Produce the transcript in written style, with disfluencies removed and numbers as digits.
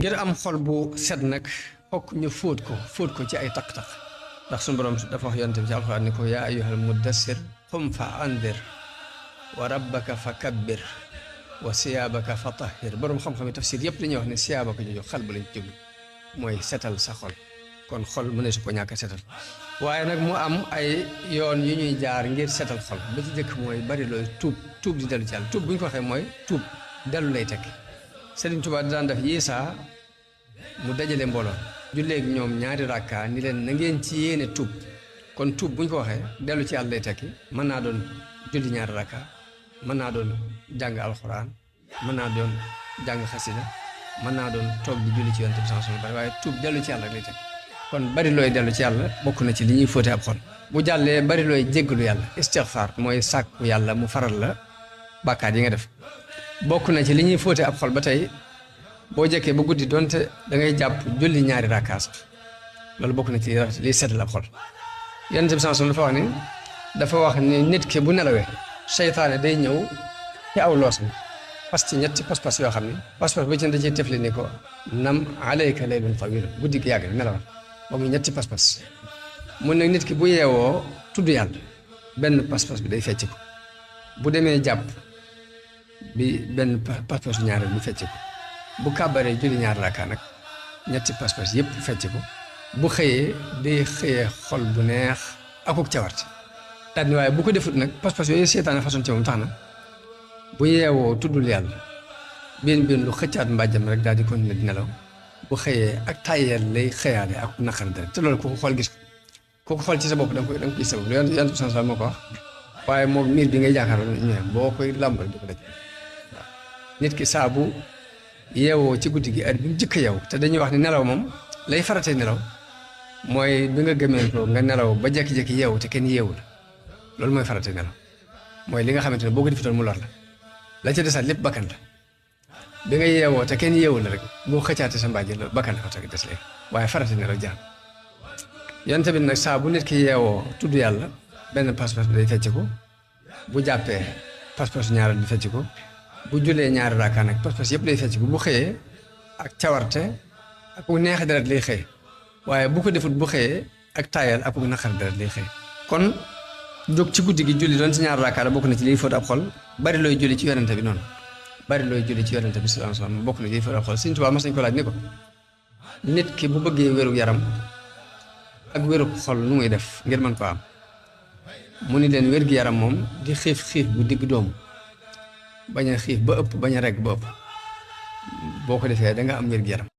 ngir am xol bu set nag fokk ñu fóot ko ci ay taq-taq ndax suñu borom dafa wax yonent bi ci alxuraan ni ko yaa ayyuhal muddassir qum fa andir wa rabbaka fa kabbir wa siyaabaka fa tahhir borom xam-xam yi tafsir yëpp dañuy wax ne siyaabaka jooju xal bu lañ jublu mooy setal sa xol kon xol mu ne su ko ñàkk a setal waaye nag mu am ay yoon yu ñuy jaar ngir setal xol ba ci jëkk mooy bari looy tuub di dellu ci yàlla tuub bu ñu ko waxee mooy tuub dellu lay tekki Sëriñ Tuubaa daan def yiisaa mu dajale mbooloo julleeg ñoom ñaari rakka ni leen na ngeen ci yéene tuub kon tuub bu ñu ko waxee dellu ci yàlla lay tekki mën naa doon julli ñaari rakka mën naa doon jàng alxuraan mën naa doon jàng xasida mën naa doon toog di julli ci yonent bi sallallahu alayhi wasallam waaye tuub dellu ci yàlla lay tekki kon bari looy dellu ci yàlla bokk na ci li ñuy fóote ab xol bu jàllee bari looy jéggalu yàlla istixfaar mooy sàkku yàlla mu faral la bàkkaat yi nga def bokk na ci li ñuy fóote ab xol ba tey boo jekkee ba guddi doonte da ngay jàpp julli ñaari rakkaas loolu bokk na ci liy seddal ab xol yonent bi sallallahu alayhi wasallam dafa wax ni nit ki bu nelawee seytaane day ñëw ci aw loos mi parce que ñetti pas-pas yoo xam ne pas-pas ba ci da ciy tefli ni ko nam alayka laylun tawil guddi gi yàgg nelawal ba muy ñetti pas-pas mun nag nit ki bu yeewoo tudd yàlla benn pas-pas bi day fecc ko bu demee jàpp bi benn pas-pasu ñaareel bi fecc ko bu kàbbaree julli ñaar rakka nag ñetti pas-pas yëpp fecc ko bu xëyee day xëyee xol bu neex akuk cawarte daal ni waaye bu ko defut nag pas-pas yooyu seetaane façon ci moom tax na bu yeewoo tuddul yàlla biin lu xëccaat mbàjjam rek daal di continuer di nelaw bu xëyee ak tàyyeel lay xëyaale ak naqar dara te loolu ku ko xool gis ko ku ko xool ci sa bopp da nga koy sabab lu yonent bi sallallahu moo ko wax waaye moom miir bi ngay jàkkaarloo ñu ne boo koy làmbal di ko daj waaw nit ki saabu yeewoo ci guddi gi heure bi mu jëkk yow te dañuy wax ni nelaw moom lay faratee nelaw mooy bi nga gëmeentoo nga nelaw ba jékki-jékki yeewu te kenn yeewu la loolu mooy faratee nelaw mooy li nga xamante ne boo ko defitoon mu lor la ca desaat lépp bakkan la bi nga yeewoo te kenn yeewu la rek boo xëccaate sa mbàjj la bakkan la fa teg des léegi waaye faratee nelaw jaar yonent bi nag saa bu nit ki yeewoo tudd yàlla benn pas-pas bi day fecc ko bu jàppee pas-pas ñaareel bi fecc ko bu julee ñaari raaka nag pas-pas yëpp day fecc ko bu xëyee ak cawarte ak ku neex deret lay xëy waaye bu ko defut bu xëyee ak taayal ak ku naqar deret lay xëy kon jóg ci guddi gi julli doon ci ñaari raaka la bokk na ci liy fóot ab xol bari looy julli ci yonente bi noonu bari looy julli ci yonente bi sallallahu alayhi wasallam bokk na ci liy fóot ab xol Sëriñ Tuubaa mas nañ ko laaj ni ko nit ki bu bëggee wéru yaram ak wéru xol nu muy def ngir mën ko am mu ni leen wér gi yaram moom di xiif bu digg doomu bañ a xiif ba ëpp bañ a regg ba ëpp boo ko defee da nga am wér gi yaram